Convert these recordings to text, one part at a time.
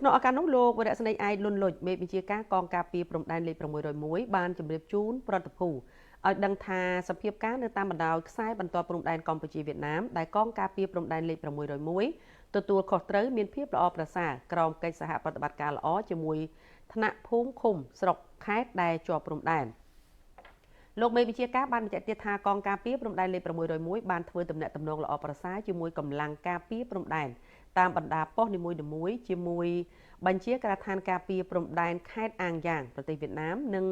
ក្នុងឱកាសនោះលោកវរៈសេនីយ៍ឯកលុនលុចមេបញ្ជាការកងការពារព្រំដែនលេខ601បានជម្រាបជូនប្រតិភូឲ្យដឹងថាសភាពការនៅតាមបណ្ដោយខ្សែបន្ទាត់ព្រំដែនកម្ពុជាវៀតណាមដែលកងការពារព្រំដែនលេខ601ទទួលខុសត្រូវមានភាពល្អប្រសើរក្រោមកិច្ចសហប្រតិបត្តិការល្អជាមួយថ្នាក់ភូមិឃុំស្រុកខេត្តដែលជាប់ព្រំដែន។ លោកមេបញ្ជាការបានបញ្ជាក់ទៀតថាកងការពារព្រំដែនលេខ601បានធ្វើទំនាក់ទំនងល្អប្រសើរជាមួយកម្លាំងការពារព្រំដែនតាមបណ្ដាប៉ុស្តិ៍នីមួយៗជាមួយបញ្ជាការដ្ឋានការពារព្រំដែនខេត្តអាងយ៉ាងប្រទេសវៀតណាមនិង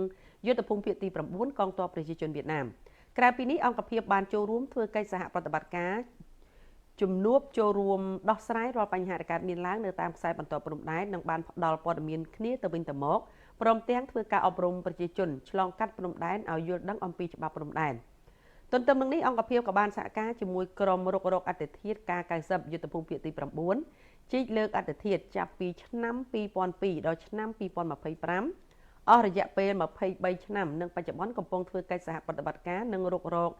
យុទ្ធភូមិភាគទី9កងទ័ពប្រជាជនវៀតណាម។ ក្រៅពីនេះអង្គភាពបានចូលរួមធ្វើកិច្ចសហប្រតិបត្តិការជំនួបចូលរួមដោះស្រាយរាល់បញ្ហាដែលកើតមានឡើងនៅតាមខ្សែបន្ទាត់ព្រំដែននិងបានផ្ដល់ព័ត៌មានគ្នាទៅវិញទៅមកព្រមទាំងធ្វើការអប់រំប្រជាជនឆ្លងកាត់ព្រំដែនឲ្យយល់ដឹងអំពីច្បាប់ព្រំដែន។ ទន្ទឹមនឹងនេះអង្គភាពក៏បានសហការជាមួយក្រុមរុករកអដ្ឋិធាតុ K90 យុទ្ធភូមិភាគទី9ជីកលើកអដ្ឋិធាតុចាប់ពីឆ្នាំ2002ដល់ឆ្នាំ2025អស់រយៈពេល23ឆ្នាំនិងបច្ចុប្បន្នកំពុងធ្វើកិច្ចសហប្រតិបត្តិការនិងរុករក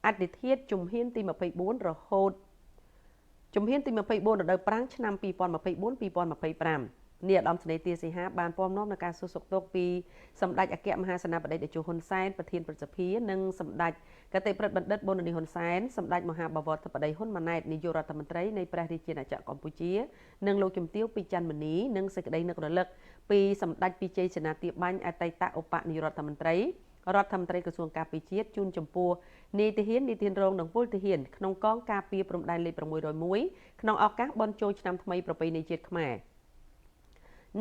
អដ្ឋិធាតុជំហានទី24រហូតជំហានទី24រដូវប្រាំងឆ្នាំ2024 2025។ នាយឧត្តមសេនីយ៍ទាសីហាបានពំនាំនៅការសួរសុខទុក្ខពីសម្ដេចអគ្គមហាសេនាបតីតេជោហ៊ុនសែនប្រធានព្រឹទ្ធសភានិងសម្ដេចគតិប្រិទ្ធបណ្ឌិតប៊ុននីហ៊ុនសែនសម្ដេចមហាបវរធិបតីហ៊ុនម៉ាណែតនាយករដ្ឋមន្ត្រីនៃព្រះរាជាណាចក្រកម្ពុជានិងលោកជំទាវពីច័ន្ទមនីនិងសេចក្តីនឹករលឹកពីសម្ដេចពិជ័យសេនាទាបាញ់អតីតឧបនាយករដ្ឋមន្ត្រីរដ្ឋមន្ត្រីក្រសួងការពារជាតិជូនចំពោះនាយទាហាននាយទាហានរងនិងពលទាហានក្នុងកងការពារព្រំដែនលេខ601ក្នុងឱកាសបុណ្យចូលឆ្នាំថ្មីប្រពៃណីជាតិខ្មែរ។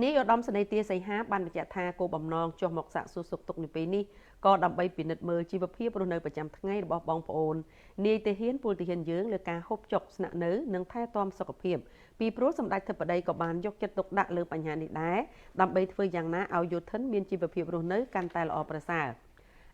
នាយឧត្តមសេនីយ៍ទាសីហាបានបញ្ជាក់ថាគោលបំណងចុះមកសាកសួរសុខទុក្ខនៅពេលនេះក៏ដើម្បីពិនិត្យមើលជីវភាពរស់នៅប្រចាំថ្ងៃរបស់បងប្អូននាយទាហានពលទាហានយើងលើការហូបចុកស្នាក់នៅនិងថែទាំសុខភាពពីព្រោះសម្ដេចធិបតីក៏បានយកចិត្តទុកដាក់លើបញ្ហានេះដែរដើម្បីធ្វើយ៉ាងណាឲ្យយោធិនមានជីវភាពរស់នៅកាន់តែល្អប្រសើរ។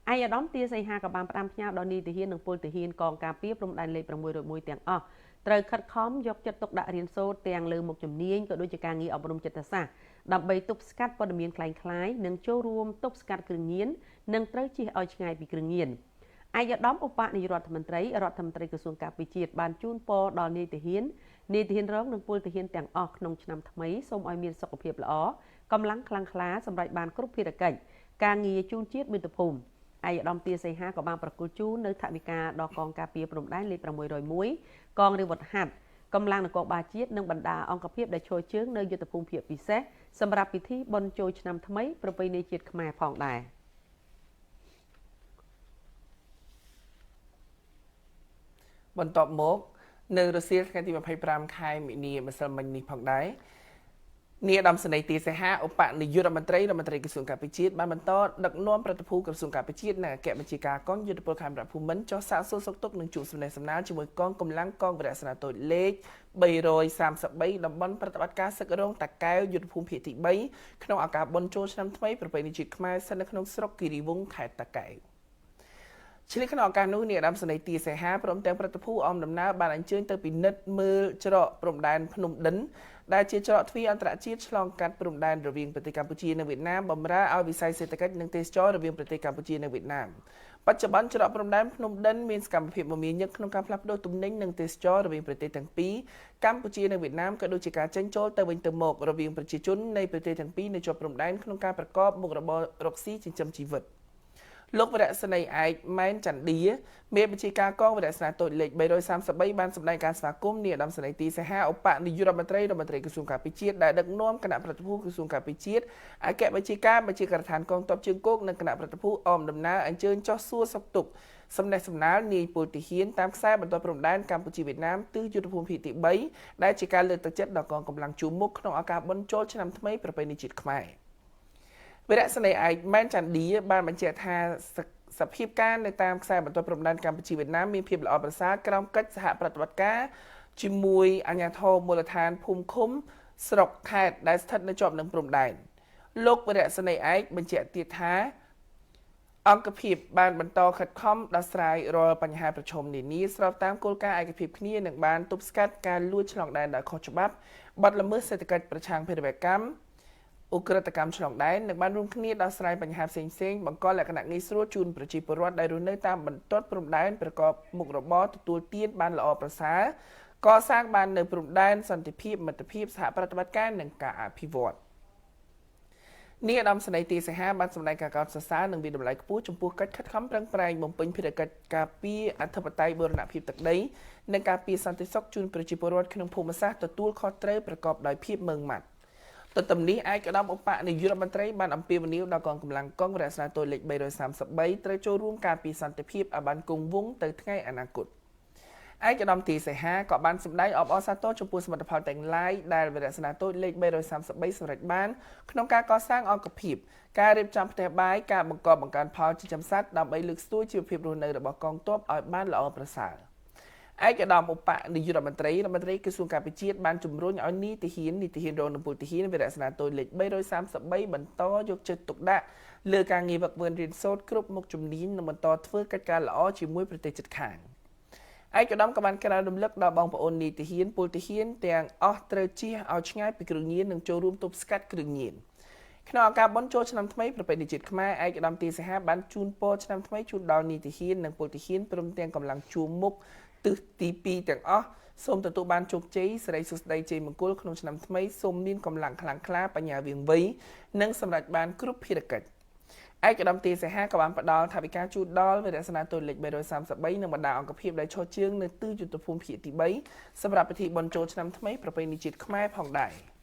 ឯកឧត្តមទាសីហាក៏បានផ្ដាំផ្ញើដល់នាយទាហាននិងពលទាហានកងការពារព្រំដែនលេខ601ទាំងអស់ត្រូវខិតខំយកចិត្តទុកដាក់រៀនសូត្រទាំងលើមុខជំនាញក៏ដូចជាការងារអប់រំចិត្តសាស្ត្រដើម្បីទប់ស្កាត់ព័ត៌មានក្លែងៗនិងចូលរួមទប់ស្កាត់គ្រឿងញៀននិងត្រូវជៀសឲ្យឆ្ងាយពីគ្រឿងញៀន។ ឯកឧត្តមឧបនាយករដ្ឋមន្ត្រីរដ្ឋមន្ត្រីក្រសួងការពារជាតិបានជូនពរដល់នាយទាហាននាយទាហានរងនិងពលទាហានទាំងអស់ក្នុងឆ្នាំថ្មីសូមឲ្យមានសុខភាពល្អកម្លាំងខ្លាំងក្លាសម្រេចបានគ្រប់ភារកិច្ចការងារជូនជាតិមាតុភូមិ។ ឯកឧត្តមទាសីហាក៏បានប្រគល់ជូននៅថវិកាដល់កងការពារព្រំដែនលេខ601កងរាជវុធហត្ថកម្លាំងនគរបាលជាតិនិងបណ្ដាអង្គភាពដែលឈរជើងនៅយុទ្ធភូមិភាគពិសេសសម្រាប់ពិធីបុណ្យចូលឆ្នាំថ្មីប្រពៃណីជាតិខ្មែរផងដែរ។ បន្ទាប់មកនៅរសៀលថ្ងៃទី25ខែមីនាម្សិលមិញនេះផងដែរនាយឧត្តមសេនីយ៍ទាសីហាឧបនាយករដ្ឋមន្ត្រីរដ្ឋមន្ត្រីក្រសួងការពារជាតិបានបន្តដឹកនាំប្រតិភូក្រសួងការពារជាតិនិងអគ្គបញ្ជាការកងយុទ្ធពលខេមរៈភូមិន្ទចុះសាកសួរសុខទុក្ខនិងជួបសំណេះសំណាលជាមួយកងកម្លាំងកងវរៈសេនាតូចលេខ333តំបន់ប្រតិបត្តិការសឹករងតាកែវយុទ្ធភូមិភាគទី3ក្នុងឱកាសបុណ្យចូលឆ្នាំថ្មីប្រពៃណីជាតិខ្មែរស្ថិតនៅក្នុងស្រុកគិរីវង្សខេត្តតាកែវ។ ឆ្លៀតក្នុងឱកាសនោះនាយឧត្តមសេនីយ៍ទាសីហាព្រមទាំងប្រតិភូអមដំណើរបានអញ្ជើញទៅពិនិត្យមើលច្រកព្រំដែនភ្នំដិនដែលជាច្រកទ្វារអន្តរជាតិឆ្លងកាត់ព្រំដែនរវាងប្រទេសកម្ពុជានិងវៀតណាមបម្រើឲ្យវិស័យសេដ្ឋកិច្ចនិងទេសចរណ៍រវាងប្រទេសកម្ពុជានិងវៀតណាម។ បច្ចុប្បន្នច្រកព្រំដែនភ្នំដិនមានសកម្មភាពមមាញឹកក្នុងការផ្លាស់ប្ដូរទំនិញនិងទេសចរណ៍រវាងប្រទេសទាំងពីរកម្ពុជានិងវៀតណាមក៏ដូចជាការចេញចូលទៅវិញទៅមករវាងប្រជាជននៃប្រទេសទាំងពីរនៅជាប់ព្រំដែនក្នុងការប្រកបមុខរបររកស៊ីចិញ្ចឹមជីវិត។ លោកវរៈសេនីយ៍ឯកម៉ែនចន្ទាមេបញ្ជាការកងវរៈសេនាតូចលេខ333បានសម្ដែងការស្វាគមន៍នាយឧត្តមសេនីយ៍ទាសីហាឧបនាយករដ្ឋមន្ត្រីរដ្ឋមន្ត្រីក្រសួងការពារជាតិដែលដឹកនាំគណៈប្រតិភូក្រសួងការពារជាតិអគ្គបញ្ជាការបញ្ជាការដ្ឋានកងទ័ពជើងគោកនិងគណៈប្រតិភូអមដំណើរអញ្ជើញចុះសួរសុខទុក្ខសំណេះសំណាលនាយពលទាហានតាមខ្សែបន្ទាត់ព្រំដែនកម្ពុជាវៀតណាមទិសយុទ្ធភូមិភាគទី3ដែលជាការលើកទឹកចិត្តដល់កងកម្លាំងជួរមុខក្នុងឱកាសបុណ្យចូលឆ្នាំថ្មីប្រពៃណីជាតិខ្មែរ។ វរៈសេនីយ៍ឯកម៉ែនចន្ទាបានបញ្ជាក់ថាសភាពការនៅតាមខ្សែបន្ទាត់ព្រំដែនកម្ពុជាវៀតណាមមានភាពល្អប្រសើរក្រោមកិច្ចសហប្រតិបត្តិការជាមួយអាជ្ញាធរមូលដ្ឋានភូមិឃុំស្រុកខេត្តដែលស្ថិតនៅជាប់នឹងព្រំដែន។ លោកវរៈសេនីយ៍ឯកបញ្ជាក់ទៀតថាអង្គភាពបានបន្តខិតខំដោះស្រាយរាល់បញ្ហាប្រឈមនានាស្របតាមគោលការណ៍ឯកភាពគ្នានិងបានទប់ស្កាត់ការលួចឆ្លងដែនដោយខុសច្បាប់បទល្មើសសេដ្ឋកិច្ចប្រឆាំងភេរវកម្មឧក្រិដ្ឋកម្មឆ្លងដែននិងបានរួមគ្នាដោះស្រាយបញ្ហាផ្សេងៗបង្កលក្ខណៈងាយស្រួលជូនប្រជាពលរដ្ឋដែលរស់នៅតាមបន្ទាត់ព្រំដែនប្រកបមុខរបរទទួលទានបានល្អប្រសើរ កសាងបាននៅព្រំដែនសន្តិភាពមិត្តភាពសហប្រតិបត្តិការនិងការអភិវឌ្ឍនាយឧត្តមសេនីយ៍ទីសីហាបានសម្ដែងការកោតសរសើរនិងវាយតម្លៃខ្ពស់ចំពោះកិច្ចខិតខំប្រឹងប្រែងបំពេញភារកិច្ចការពារអធិបតេយ្យបូរណភាពទឹកដីនិងការពារសន្តិសុខជូនប្រជាពលរដ្ឋក្នុងភូមិសាស្ត្រទទួលខុសត្រូវប្រកបដោយភាពម៉ឺងម៉ាត់ទន្ទឹមនេះឯកឧត្តមឧបនាយករដ្ឋមន្ត្រីបានអំពាវនាវដល់កងកម្លាំងកងវរសេនាតូចលេខ333ត្រូវចូលរួមការពារសន្តិភាពឲ្យបានគង់វង្សទៅថ្ងៃអនាគតឯកឧត្តមទីសីហាក៏បានសម្ដែងអបអរសាទរចំពោះសមិទ្ធផលទាំងឡាយដែលវរសេនាតូចលេខ333សម្រេចបានក្នុងការកសាងអង្គភាពការរៀបចំផ្ទះបាយការបង្កបង្កើនផលចិញ្ចឹមសត្វដើម្បីលើកស្ទួយជីវភាពរស់នៅរបស់កងទ័ពឲ្យបានល្អប្រសើរឯកឧត្តមឧបនាយករដ្ឋមន្ត្រីរដ្ឋមន្ត្រីក្រសួងការពារជាតិបានជំរុញឲ្យនីតិហ៊ាននីតិហ៊ានរងនិងពលទាហានវរសេនាតូចលេខ333បន្តយកចិត្តទុកដាក់លើការងារវឹកវើរៀនសូត្រគ្រប់មុខជំនាញនិងបន្តធ្វើកិច្ចការល្អជាមួយប្រទេសជិតខាងឯកឧត្តមក៏បានក្រើនរំលឹកដល់បងប្អូននីតិហ៊ានពលទាហានទាំងអស់ត្រូវជៀសឲ្យឆ្ងាយពីគ្រឿងញៀននិងចូលរួមទប់ស្កាត់គ្រឿងញៀនក្នុងឱកាសបុណ្យចូលឆ្នាំថ្មីប្រពៃណីជាតិខ្មែរឯកឧត្តមទីសីហាបានជូនពរឆ្នាំថ្មីជូនដល់នីតិហ៊ាននិងពលទាហានព្រមទាំងកម្លាំងជួរមុខទិសទី2ទាំងអស់សូមទទួលបានជោគជ័យសិរីសួស្តីជ័យមង្គលក្នុងឆ្នាំថ្មីសូមមានកម្លាំងខ្លាំងក្លាបញ្ញាវាងវៃនិងសម្រេចបានគ្រប់ភារកិច្ចឯកឧត្តមទីសីហាក៏បានផ្ដល់ថវិកាជូនដល់វរសេនាតូចលេខ333និងបណ្ដាអង្គភាពដែលឈរជើងនៅទិសយុទ្ធភូមិភាគទី3សម្រាប់ពិធីបុណ្យចូលឆ្នាំថ្មីប្រពៃណីជាតិខ្មែរផងដែរ។